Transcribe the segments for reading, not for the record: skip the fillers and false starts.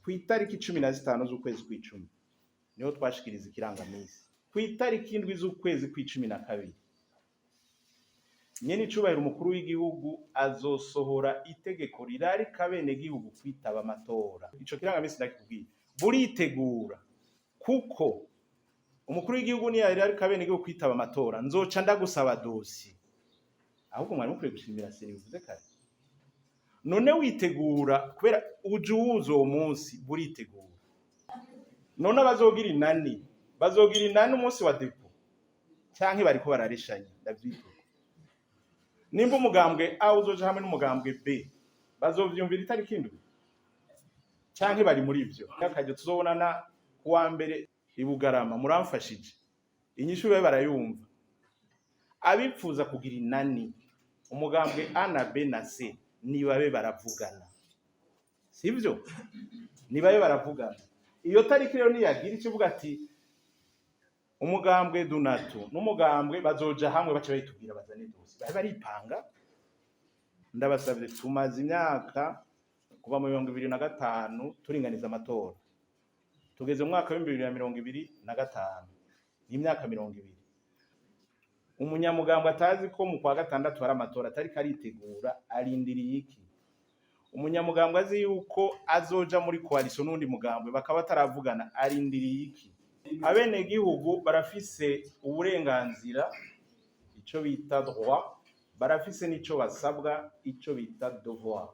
Ku itariki 15 z'ukwezi kw'icumi niho twashikiriza ikirangamisi. Ku itariki 7 z'ukwezi kw'icumi na kabiri, nyene icubahiro umukuru w'igihugu azosohora itegeko rirarika abenegihugu kwitaba amatora. Ico kirangamisi ndakikubwiye, buritegura, kuko umukuru w'igihugu niyo yararika abenegihugu kwitaba amatora, nzoca ndagusaba dossier. Ahubwo mwari mukwiye gushimira CENI bivuze kare. None witegura kubera uje uwuzi uwo munsi, buritegura. None abazogira inani bazogira inani umunsi wa dépôt, canke bariko barareshanya? Ndavyitega nimba umugambwe A uzoja hamwe n'umugambwe B, bazovyumvira itariki 7, canke bari muri ivyo. Akaryo tuzobonana kuwa mbere i Bugarama. Muramfashije, inyishu babe barayumva. Abipfuza kugira inani, umugambwe A na B na C, nibabe baravugana, sivyo? Nibabe baravugana. Iyo tariki rero niyagira icyo ivuga ati umugambwe Dunatu n'umugambwe bazoja hamwe, bace bayitubwira, bazane dossier, babe baripanga. Ndabasabye, tumaze imyaka kuva mu 2005 turinganiza amatora, tugeze mu mwaka w'2025, ni imyaka 20. Umunyamugambwe atazi ko mu kwa gatandatu hari amatora, atariko aritegura, arindiriye iki? Umunyamugambwe azi yuko azoja muri coalition n'undi mugambwe, bakaba bataravugana, arindiriye iki? Abenegihugu barafise uburenganzira, ico bita droit, barafise n'ico basabwa, ico bita devoir.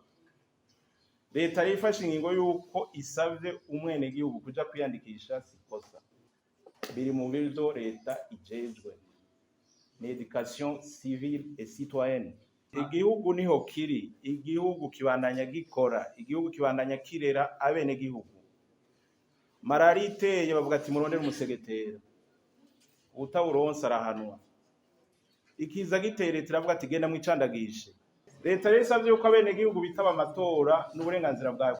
Leta rero ifashe ingingo yuko isavye umwenegihugu kuja kwiyandikisha, sikosa, biri mu bivyo leta ijejwe, ni éducation civile et citoyenne. Igihugu niho kiri, igihugu kibandanya gikora, igihugu kibandanya kirera abenegihugu. Malariya iteye, bavuga ati murondere umusegetera, utawuronse arahanwa. Ikiza giteye, leta iravuga ati genda mwicandagishe. Leta rero isavye yuko abenegihugu bitaba amatora, n'uburenganzira bwayo.